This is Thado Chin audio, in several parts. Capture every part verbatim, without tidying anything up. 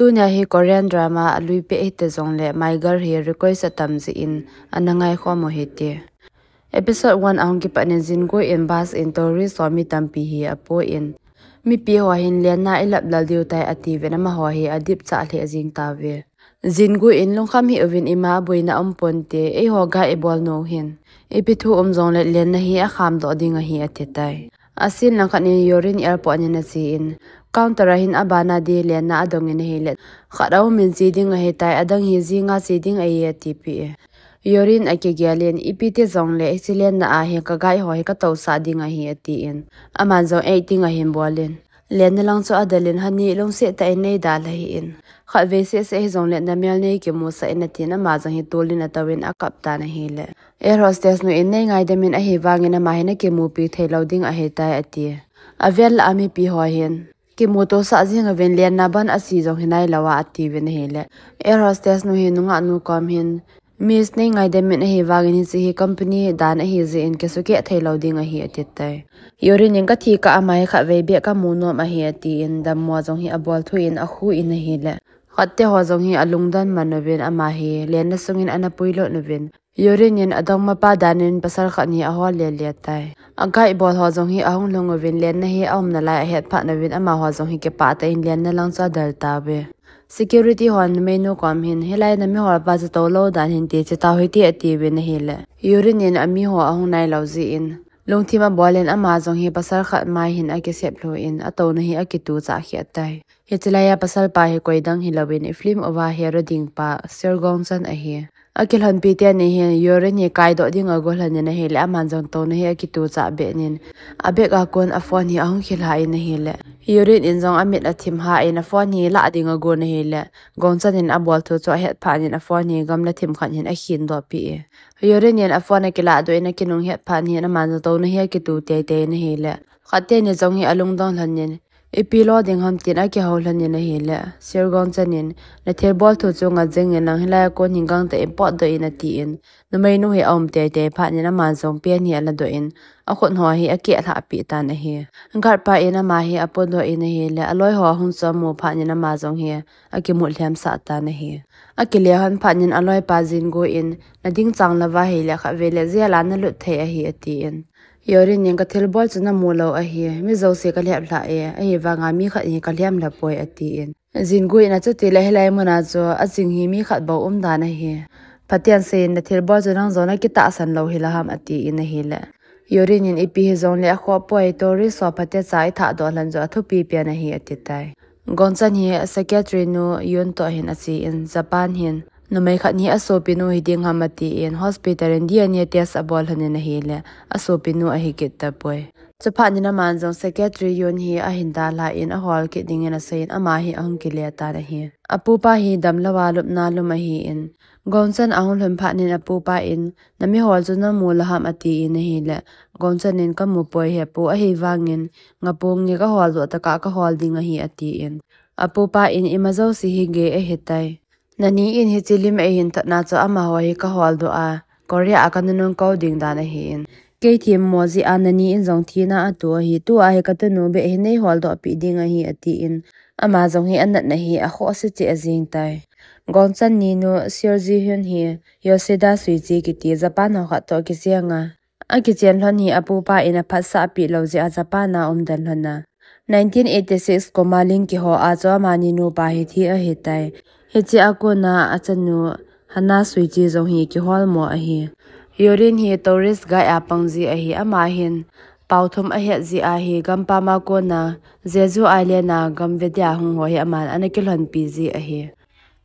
Tunia hi Korean drama alui peh hite jongle, My Girl hi request atam jeh in, ana ngai khom u hite. Episode one ahung kipat in Jin-gu in bus in tourist ho mi tampi hi apo in, mipi ho hin Len na ilap lal diu tai ati uvin amaho hi adip chah lheh jing tauve. Jin-gu in lungkham hih uvin ima boina um ponte, eiho ga ibol nau hin ipi thu um jongle Len na hi akham doh ding ahi ati tai. Asin lang khat in Yorin airport in ache in, counter a hin abana di Len na adong in ahile, khat a um in che ding ahi tai, adang hi jing a che ding ahi ati peh e. Yorin akigel in, ipi ti jongle, hiche Len na a hi ka ga ho hi ka tousah ding ahi ati in, aman jong acting ahin bol in, Len na lang chu adel in, hani lungset tah in nei dalha hih in, khatvei seh seh hijongle na mel nei kimusah in ati in, ama jong hi tol in atou in akap tan ahile, air hostess nu in, nei ngaidam in, ahivang in ama hi na kimupi thei lou ding ahi tai ati. Avel lah a mipi ho hin kimuto sah jing uvin Len na ban ache jong hi nai lou a ati uvin ahile, air hostess nu hi nungah nu kom hin, Miss, nei ngaidam in, ahivang in hiche hi company dan ahi jeh in kisukeh thei lou ding ahi ati tai. Yorin in ka thi kah a ama hi khatvei beh ka mu nom ahi ati in, dammo jong hi abol thou in akhu in ahile, khat te ho jong hi alungdon man uvin ama hi Len na sung in ana puilut uvin, Yorin in adongmapa dan in pasal khat hi ahol lele tai. A ga ibol ho jong hi ahung lhung uvin Len na hi aum nalai ahet phat uvin amaho jong hi kipah tah in Len na lang chu adel tauve. Security hon numei nu kom hin, hilai na mihol pa chu tou lou dan hin ti che tau hite ati uvin ahile, Yorin in ami ho ahung nai lou jeh in, lungthim abol in ama jong hi pasal khat mai hin akisep lhu in, atouna hi akitu chah kheh tai. Hiche lai a pasal pa hi koi dang hilou in, i film uva hero ding pa, Sir Gong Chan ahi. Akilhonpi teni hin Yorin hi kai doh ding ago lhon in ahile, aman jong touna hi akitu chah beh in, a bag a kon a phone hi ahung khel ha in ahile, Yorin in jong amit athim ha in a phone hi lah ding agon ahile, Gong Chan in abol thu chu ahet phat in a phone hi gamla thim khat hin akhin doh peh e. Yorin in a phone akilah doh in akinung het phat in aman jong touna hi akitu teitei in ahile, khat teni jong hi alungdong lhon in, ipi lo ding ham tin akihou lhon in ahile, Sir Gong Chan in, na thilbol thu chu ngat jeng in lang hilai a kon hi gangtah in potdoh in ati in, numei nu hi aum teitei phat in ama jong pen hi aladoh in, akhut ho hi akeh lhah peh tan ahi. Guard pa in ama hi apodoh in ahile, aloi ho ahung chu amu phat in ama jong hi akimut lhem sah tan ahi. Akile lhon phat in aloi pa Jin-gu in, na ding chang lou va ahile khatvei le jail a nalut thei ahi ati in, Yorin in ka thilbol chu namu lou ahi, mi jouse ka lhep lhah e, ahivang a mi khat hi ka lhem lha poi ati in, Jin-gu in achuti le hilai mun a chu aching hi mi khat bou um dan ahi. Phaten sei in na thilbol chu nang jong na kitahsan lou hila ham ati in ahile, Yorin in ipi hijongle akhoh poi, tourist ho phatecha i thahdoh lhon chu athupi pen ahi ati tai. Gong Chan hi secretary nu Yoon toh hin ache in, Japan hin numei khat hi asopi nu hi ding ham ati in, hospital in D N A test abol lhon in ahile, asopi nu ahi kit tapoi. Chuphat in aman jong secretary Yoon hi ahin dalha in ahol kit ding in asei in ama hi ahung kile tan ahi. Apupa hi damlou a lupna lum ahi in, Gong Chan ahung lhun phat in apupa in, na mihol chu namu lou ham ati in ahile, Gong Chan in ka mu poi hepu, ahivang in, nga pung nge ka hol doh tah a ka hol ding ahi ati in, apupa in, ima jouse hi gei ahi tai. Nani in hiche lim eihin thot na chu amaho hi ka hol doh a, Korea a ka nunung kou ding dan ahi in, kei themmo jeh a nani in jong thina ato ahi, tua hi ka tunu beh hi nei hol doh peh ding ahi ati in, ama jong hi anatna hi akhoh se cheh jing tai. Gong Chan ni nu Seo Ji Hyun hi Yoshida Suichi kiti Japan ho khat toh kicheng a, akichen lhon hi apupa in aphatsah peh lou jeh a Japan a umden lhon a, nineteen eighty-six kum a ling kiho a chu amani nupa hi thi ahi tai. Hiche a kon a achanu Hana Suichi jong hi kiholmo ahi. Yorin hi tourist guide a pang ji ahi, ama hin pao thum ahet jeh a hi gampam a kon a Jeju Island a gam ve dia hung ho hi aman ana kilhonpi ji ahi.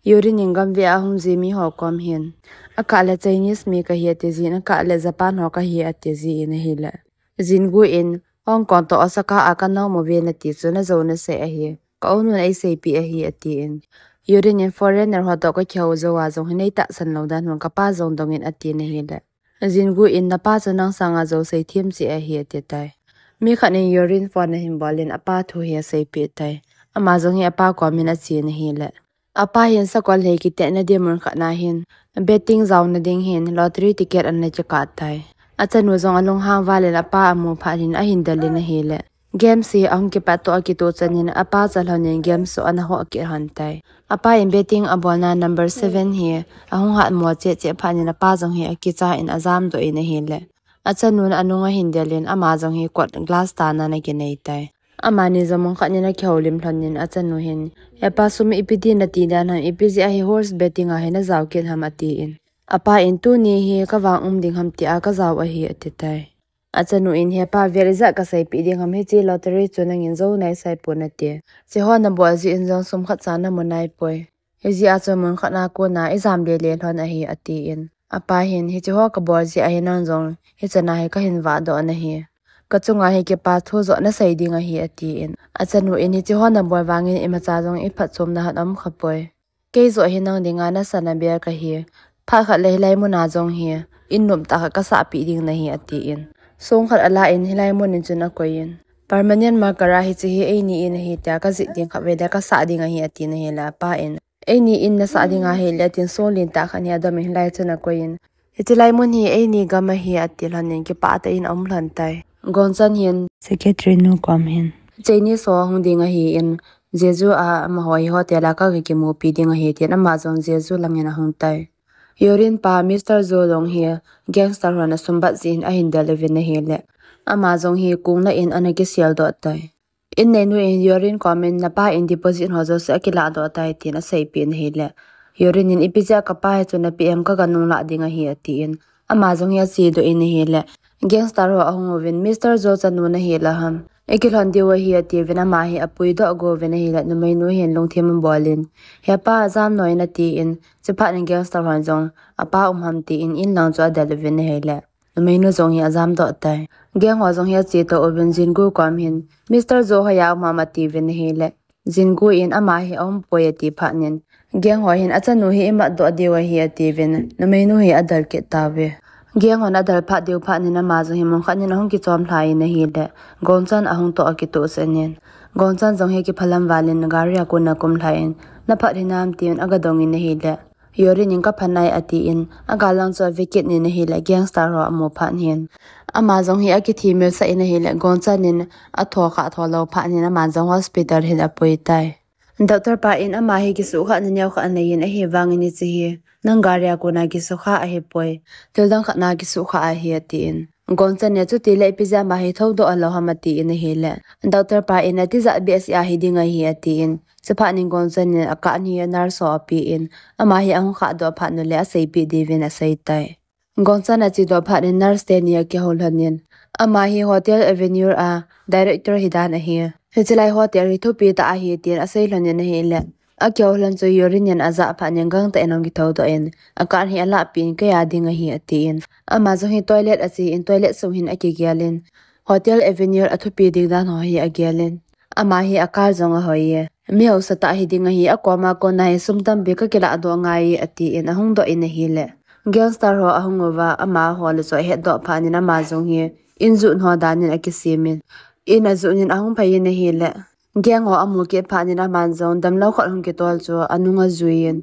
Yorin in gam ve a hung ji mi ho kom hin, akah le Chinese mi kahi ati ji in, akah le Japan ho kahi ati ji in ahile, Jin-gu in, Hong Kong toh Osaka a ka nom uve nati chu najou nasei ahi, ka u nun eiseipeh ahi ati in, Yorin in, foreigner ho toh ka kihou jou a jong hi nei tahsan lou dan hon ka pa jong dong in ati in ahile, Jin-gu in, na pa chu nang sanga jou seithem cheh ahi ati tai. Mi khat in Yorin phone ahin bol in apa thu hi aseipeh tai. Ama jong hi apa kom in ache in ahile, apa hin sakol lhei kitehna di mun khat na hin betting jaona ding hin lottery ticket ana kikah tai. Achanu jong alunghang val in apa amu phat hin ahin del in ahile, Games hi ahung kipat toh akitoh chanin apa cha lhonin games chu ana ho kit lhon tai. Apa in betting abolna number seven hi ahung hat mo cheh cheh phat in apa jong hi akicha in ajam doh in ahile, achanun anung ahin delin ama jong hi kot glass tana ana kinei tai. Amani jong mun khat in akihoulim lhonin achanu hin, "Hepa, sum ipi ti nati dan ham, ipi jeh a hi horse betting a hi najao kit ham?" atin. Apa in, "Tuni hi kavang um ding ham tia kajao ahi," ati tai. Achanu in, "Hepa, vel ijat kaseipeh ding ham, hiche lottery chu nangin jou naisai pon," ati. "Hiche ho nabol jeh in jong sum khat cha namu naipoi. Hijeh a chu mun khat na kona ijam lele lhon ahi," atin. Apa hin, "Hiche ho kabol jeh a hi nang jong hichan a hi kahin vahdoh nahi. Kachunga hi kipa thu joh nasei ding ahi," atin. Achanu in, "Hiche ho nabol vangin imacha jong iphatchomna hat aum khapoi. Kei joh hi nang dinga nasa nabel kahi. Phat khat le hilai muna jong hi in nomtah khat kasahpeh ding nahi," atin. Song khat ala in hilai mun in chun akoiyin, "Permanent marker a hiche hi eini in ahi tia kajih ding khatvei le kasah ding ahi," atin ahile apa in, "Eini in nasah ding ahile," atin song lentah khat hi adomin hilai chun akoiyin, "Hiche lai mun hi eini gam ahi," ati lhonin kipah tah in aum lhon tai. Gonchan hin, secretary nu kom hin, "Chinese ho ahung ding ahin, Jeju a amaho hi hotel a kakimupi ding ahi," tin ama jong Jeju langin ahung tai. Yorin pa Mister Jo jong hi gangster hon asumbat jeh in ahin del uvin ahile, ama jong hi kong lah in ana kiseldoh tai. In neinu in Yorin komin, "Napa in deposit ho jouse akiladoh tai," tin aseipeh in ahile, Yorin in, "Ipi jeh a kapa hi chu napeh em, kaga nunglah ding ahi," atin. Ama jong hi achedoh in ahile, gangster ho ahung uvin, "Mister Jo chanu nahi la ham? Ikilhon diu ahi," atiuvin ama hi apuidoh go uvin ahile, numeinu hin lungthim abolin, "Hepa, ajam noi in," atin, chuphat in gangster hon jong, "Apa um ham?" tin in lang chu adel uvin ahile, numeinu jong hi ajamdoh tai. Gang ho jong hi achetou uvin Jingu kom hin, "Mister Jo hoiya um ham?" atiuvin ahile, Jingu in, "Ama hi aumpoi," ati phat in, gang ho hin, "Achanu hi imatdoh diu ahi," atiuvin, numeinu hi adel kit tauve. Gang hon adel phat diu phat in ama jong hi mun khat in ahung kichom lhan ahile, Gonchan ahung toh akitoh chanin, Gonchan jong hi kiphalam valin gari a kon akum lhan, "Naphat hinam?" tin aga dongin ahile, Yorin in, "Kapha nai," atin, agal lang chu ave kit in ahile, gangster ho amu phat in, ama jong hi akithimil sah in ahile, Gonchan in athokhah tholou phat in ama jong hospital hin apui tai. Doctor pa in ama hi kisuhkhahna neokhat anei in, "Ahivangin hiche hi nang gari a kona kisukha ahipoi, thil dang khat na kisukha ahi," atin. Gonchan in, "Chuti le ipi jeh a ama hi thoudoh alou ham?" atin ahile, doctor pa in, "Atijat behseh a hiding ahi," atin. Chuphat in Gonchan in akahni nurse ho apen, ama hi ahung khahdoh phat uleh aseipeh diuvin aseitai. Gonchan achedoh phat in nurse teni akihou lhonin, "Ama hi Hotel Avenue a director hidan ahi. Hiche lai hotel hi thupi tah ahi," tin asei lhonin ahile, akihou lhon chu Yorin in ajah phat in gangtah in ahung kithoudoh in, "Akah hi alahpeh in, keiya ding ahi," atin. Ama jong hi toilet achen, toilet sung hin akigelin, Hotel Avenue athupi ding dan ho hi agelin, "Ama hi akah jong ahoiye. Mi haosa tah hiding ahi, akoma kona hi sum tampi kakiladoh angaiye," atin ahung doh in ahile, gangster ho ahung uva, amaho le chu ahetdoh phat in ama jong hi in jut ho danin akisemin, in ajut in ahung phei in ahile, gang ho amu kit phat in aman jong damlou khat hung kitol chu anung ajuiyin,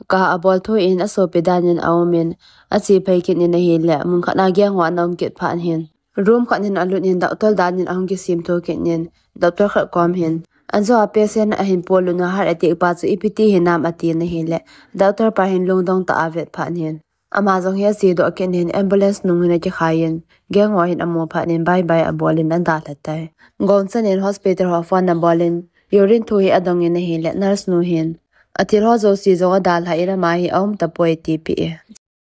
kah abol thou in asopi danin aumin, ache phei kit in ahile, mun khat na gang ho ana um kit phat in, room khat in alut in doctor danin ahung kisemtho kit in, doctor khat kom hin, "Ajo a patient ahin polut u heart attack pa chu ipi ti hinam?" atin ahile, doctor pa hin lungdong tah a avet phat in, ama jong hi achedoh kit in ambulance nung hin akikhaiyin, gang ho hin amu phat in bye bye abolin adalha tai. Gonchan in hospital ho phone abolin, Yorin thu hi adongin ahile, nurse nu hin, "Athil ho jouse jong adalhan, ama hi aum tapoi," atipeh e.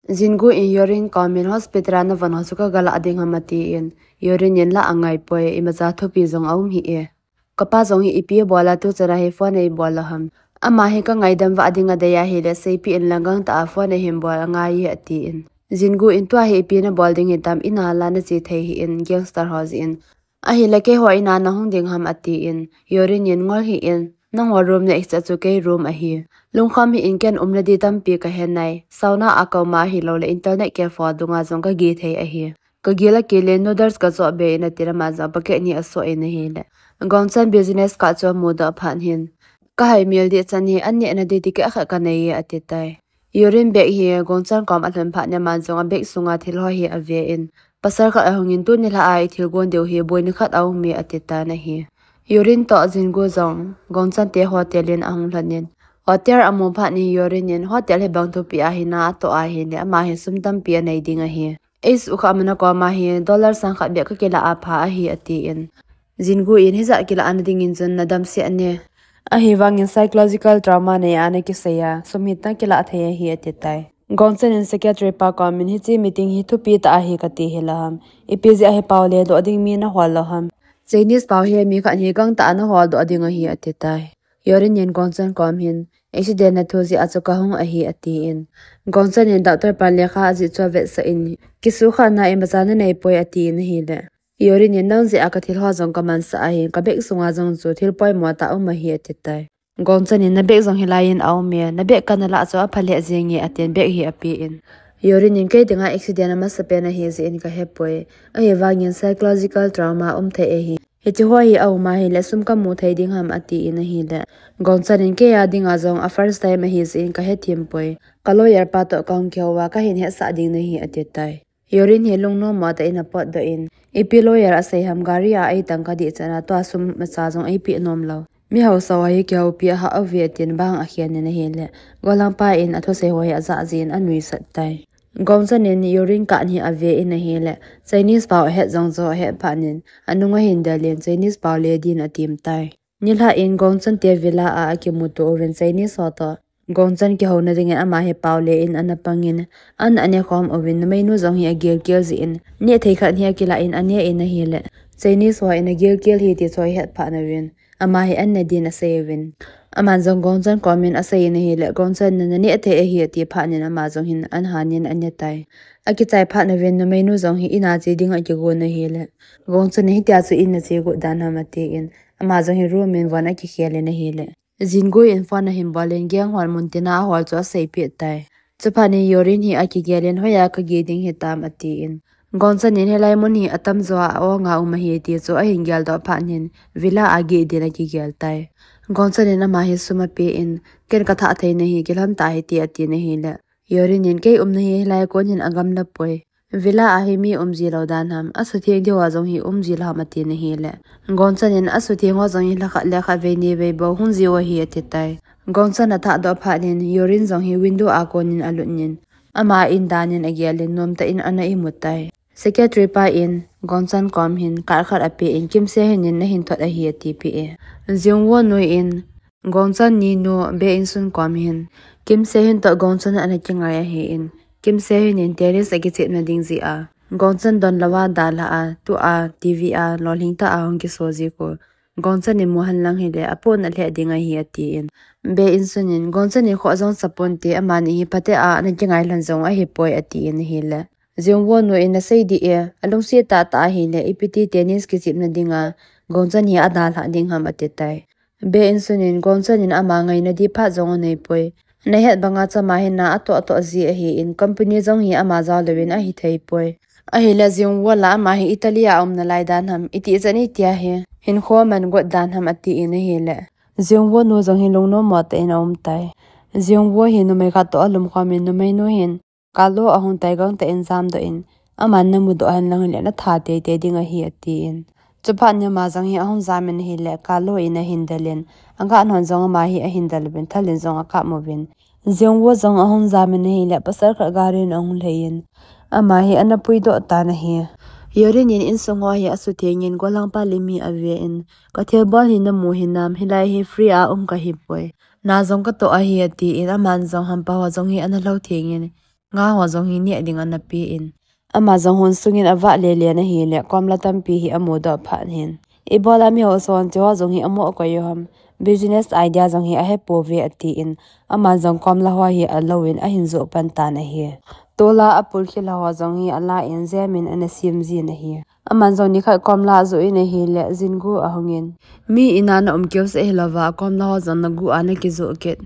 Jingu in Yorin komin, "Hospital a navon ho chu kaga lah ding ham?" atin, Yorin in, "Lah angaipoi, imacha thupi jong aum hih e. Kapa jong hi ipi abol a tuchan a hi phone eibol lou ham? Ama hi kangaidam vah ding adei ahile seipeh in lang, gangtah a phone eihin bol angaiye," atin. Jingu in, "Tua hi ipi nabol ding hitam, in a la nache thei hih in, gangster ho jeh in. Ahile keiho in a nahung ding ham?" atin, Yorin in, "Ngol hih in, nangho room na icha chu kei room ahi. Lungkham hih in, ken umna di tampi kahe nai. Sauna a kaum a ahilouleh internet cafe dunga jong kageh thei ahi. Kagil akile noodles kachoh be in," atin ama jong pocket ni asoh in ahile, Gonchan business card chu amudoh phat in, "Kahaimil ding chan hi, an nehna di ticket khat kaneiye," ati tai. Yorin bag hi Gonchan kom alhun phat in aman jong abag sunga thil ho hi aven, Pasal khat ahungin, "Tuni lha a ithil gon diu hi boina khat aume," ati tan ahi. Yurin toh Jingu jong Gongchan te hotel in ahung lhon in, hotel amu phat in Yurin in, "Hotel hi bang thupi ahi na atoh ahile, ama hi sum tampi anei ding ahi. Eis ukha mana koma hi dollar sang khat beh kakilah a pha ahi," atin. Jingu in, "Hijat kilah ana dingin chun nadam seh ne. Ahivangin psychological trauma nei a nakisei a, sum hi tang kilah thei ahi," ati tai. Gongchan in secretary pa komin, "Hiche meeting hi thupi tah ahi kati hilou ham. Ipi jeh a hi pao ledoh ding mi nahol lou ham. Chinese pao hi mi khat hi gangtah a nahol doh ding ahi," ati tai. Yurin in Gongchan kom hin, "Accident nathu jeh a chu kahung ahi," atin. Gongchan in doctor pan lekha ajih chu avetsah in, "Kisukhahna imacha nanei poi," atin ahile. Yurin in, "Nang jeh a kathil ho jong kamansah ahin, kabag sunga jong chu thil poimo tah um ahi," ati tai. Gongchan in, "Nabag jong hilai in aume, nabag kana lah chu apha lheh jenge," atin bag hi apen. Yurin in, "Kei dinga accident amasapen ahi jeh in kahepoi. Ahivangin psychological trauma um thei ahi. Hiche ho hi aum ahile sum kamu thei ding ham," atin ahile. Gongchan in, "Kei a dinga jong a first time ahi jeh in kahethem poi. Ka lawyer pa toh kahung kihou a kahin hetsah ding nahi," ati tai. Yurin hi lungnom mo tah in apotdoh in, "Ipi lawyer asei ham, gari a eitang kadih chan a tua sum macha jong eipe nom lou. Mi hausa ho hi kihoupi ahah uve," tin bang akhen in ahile. Gollhang pa in athusei ho hi ajah jin anuisat tai. Gongchan in Yurin kah hi ave in ahile, Chinese pao ahet jong chu ahet phat in, anung ahin del in Chinese pao le din atim tai. Nilhah in Gongchan te villa a akimuto uvin Chinese ho toh Gongchan kihouna dingin ama hi pao le in ana pangin, an anekhom uvin, numeinu jong hi agilkel jeh in, neh thei khat hi akilah in ane in ahile, Chinese ho in agilkel hi ti chu ahet phat uvin, ama hi an ne din asei uvin. Aman jong Gongchan komin asei in ahile, Gongchan in naneh thei ahi ati phat in ama jong hin an han in ane tai. Akichai phat uvin numeinu jong hi in a che ding akigon ahile, Gongchan in, "Hitia chu in a che got dan ham?" atin, ama jong hi room in von akikhel in ahile. Jingu in phone ahin bol in, gang hon muntina ahol chu aseipeh tai. Chuphat in Yurin hi akigel in, "Hoiya kageh ding hitam?" atin. Gongchan in, "Hilai mun hi atamjo a a-ong a um ahi," ti chu ahin geldoh phat in, villa a geh din akigel tai. Gongchan in ama hi sum apen, "Ken kathah thei nahi, kilhon tahite," atin ahile. Yurin in, "Kei umna hi hilai kon hin agamla poi. Villa a hi mi um ji lou dan ham, asutheng diu ho jong hi um ji lou ham?" atin ahile. Gongchan in, "Asutheng ho jong hi lhakhat le khat vei ni vei bou hung jiu ahi," ati tai. Gongchan athahdoh phat in, Yurin jong hi window a kon in alut in, ama in dan in agel in, nomtah in ana imut tai. Secretary pa in, Gongchan kom hin, card khat apen, "Kim Se Hyun in nahin thot ahi," atipeh e. Jung Woo nu in, Gongchan ninu Bae In Sun kom hin, Kim Se Hyun toh Gongchan ana kingai ahin, Kim Se Hyun in tennis akichepna ding jeh a Gongchan donlou a dalha a, tua TV a lolhing tah a hung kiso ji ko, Gongchan in mu henlang hile apohnat lheh ding ahi, atin. Bae In Sun in, Gongchan in khoh jong saponte, amani hi phatea ana kingai lhon jong ahipoi, atin ahile. Jung Woo nu in, "Nasei dih e, alungset tahtah ahile, ipi ti tennis kichepna dinga Gongchan hi adalhah ding ham?" ati tai. Bae In Sun in, "Gongchan in ama ngaina ding phat jong aneipoi. Nahet banga chama hi na atoh atoh ji ahin, company jong hi ama jao louvin ahithei poi. Ahile Jung Woo la ama hi Italy a umna lai dan ham, itih chan itia hi hinkho aman got dan ham?" atin ahile. Jung Woo nu jong hi lungnom mo tah in aum tai. Jung Woo hi numei khat toh alumkhom in, numeinu hin, "Kalo ahung tai, gangtah in jamdoh in, aman namudoh henlang hile natha teitei ding ahi," atin. Chuphat in ama jong hi ahung jam in ahile, Kalo in ahin del in, agah non jong ama hi ahin del uvin, thal in jong akap uvin. Jung Woo jong ahung jam in ahile, pasal khat gari in ahung lhai in, ama hi ana puidoh tan ahi. Yurin in insung ho hi asutheng in, gollhang pa le mi ave in, "Kathilbol hi namu hinam, hilai hi free a um kahipoi. Na jong katoh ahi," atin, aman jong hampa ho jong hi ana lhou theng in, nga ho jong hi neh ding ana pen, ama jong hon sungin avah lele in ahile, komla tampi hi amudoh phat in, "Ibola mi hausa hon hiche ho jong hi amoh koi u ham, business idea jong hi ahepouve," atin, aman jong komla ho hi alouvin ahin joh pan tan ahi. Tola apul khel ho jong hi alan, jem in ana sem jin ahi. Aman jong nikhat komla ajoh in ahile, Jingu ahung in, "Mi in a na um keu seh hilouva, komla ho jong nagu a nakijoh kit.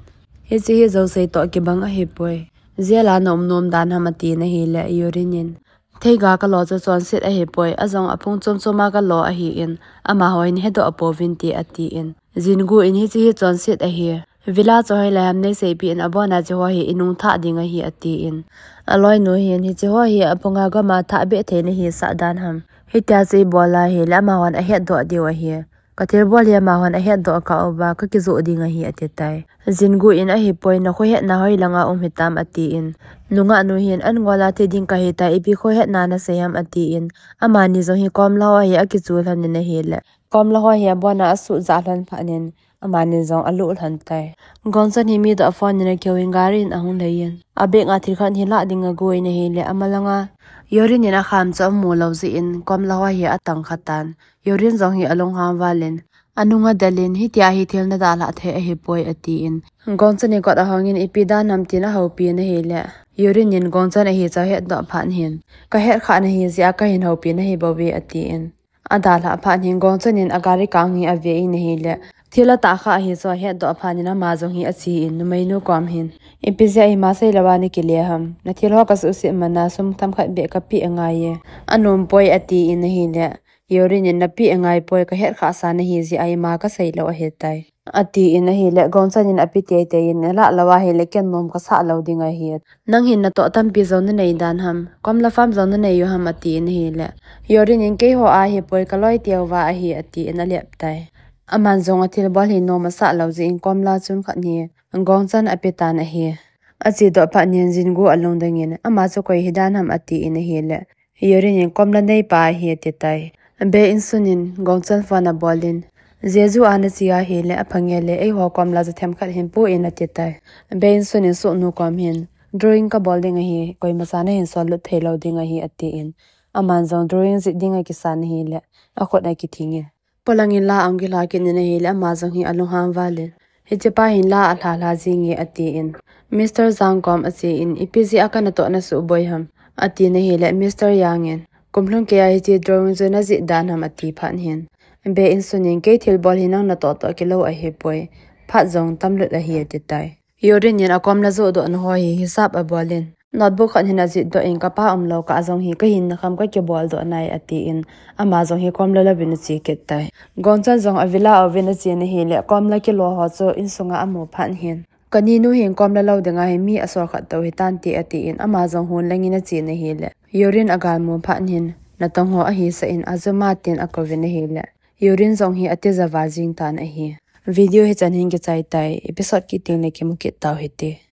Hiche hi jouse toh kibang ahipoi. Jail a na um nom dan ham?" atin ahile, Yurin in, "Theiga kalo chu chonset ahipoi, ajong aphung chom chom a kalo ahin, amaho in hedoh apouvin te," atin. Jingu in, "Hiche hi chonset ahi. Villa chu hoilai ham neiseipeh in, abona chu ho hi inung thah ding ahi atin. Aloinu hin hiche ho hi aphunga gama thah beh thei nahi sah dan ham. Hitia chu ibol ahile amahon ahetdoh diu ahi. Ka thilbol hi amahon ahetdoh kah uva kakijoh ding ahi atitai. Jingu in ahipoi, nakhohetna hoilanga um hitam atin. Nungahnu hin an ngola thi ding kahitai, ipi khohetna nasei ham atin. Amani jong hi komla ho hi akichu lhon in ahile. Komla ho hi abona asuh jah lhon phat in. Amani jong aluh lhon tai. Gongchan hi mi toh phone in akihou in gari in ahung lei in. Abag a thil khat hi lah ding agon ahile amalanga. Yorin in akham chu amu lou jeh in komla ho hi atang kha tan. Yorin jong hi alunghang val in. Anung adel in hitia hi thil nadalhah thei ahipoi atin. Gongchan in kot ahong in ipi dan ham tin ahoupi in ahile. Yorin in Gongchan ahi chu ahetdoh phat in. Kahet khah nahi jeh a kahin houpi nahi bouve atin. Adalhah phat in Gongchan in agari kang hi ave in ahile. Thil atah kha ahi chu ahetdoh phat in ama jong hi ache in numeinu kom hin. Ipi jeh a ima seilou a nakile ham. Nathil ho kasuhset man a sum themkhat beh kapeh angai e. Anompoi atin ahile. Yorin in napeh angai poi, kahet khah sa nahi jeh a ima kaseilou ahitai. Atin ahile, Gongchan in ape teitei in, alah lou ahile, ken nom kasah lou ding ahi. Nang hin natoh tampi jong nanei dan ham, komla farm jong nanei u ham atin ahile. Yorin in keiho ahipoi kaloi teuva ahi atin alep tai. Aman jong athilbol hi nom asah lou jeh in komla chun khat hi, Gongchan ape tan ahi. Achedoh phat in Jingu alungdong in, ama chu koi hidan ham atin ahile. Yorin in komla neipa ahi atitai. Be Insun in Gongchan phone abol in. Jeju a nache ahile aphange le eiho komla chu themkhat hin pu in atitai. Be Insun in sohnu kom hin. Drawing kabol ding ahi, koima cha nahin sollut thei lou ding ahi atin. Aman jong drawing jih ding akisan ahile. Akhut akithing in. Polang in la ahung kilha kit in ahile ama jong hi alunghang val in. Hiche pa hin la alha lha jing e atin. Mister Jang kom ache in ipi jeh a kanatoh nasuh boi ham. Atin ahile Mister Yang in. Kum lhung kei a hiche drawing chu najih dan ham ati phat in. Be Insun in kei thilbol hi nang natoh toh kilou ahipoi. Phat jong tamlut ahi atitai. Yorin in akomla johdoh na ho hi hisap abol in. Notebook khat hin ajihdoh in kapa umlou kah jong hi kahinna kham kakibol doh nai atin. Ama jong hi komla louvin ache kit tai. Gongchan jong avilla a uvin ache in ahile komla kilo ho chu insunga amu phat in. Kaninu hin komla lou dinga hi mi asol khat tou hitante atin ama jong hon lengin ache in ahile. Yorin agalmu phat in natong ho ahisah in ajuma tin akouvin ahile. Yorin jong hi atijat val jing tan ahi. Video hichan hin kichai tai, episode kit teng le kimu kit tau hite.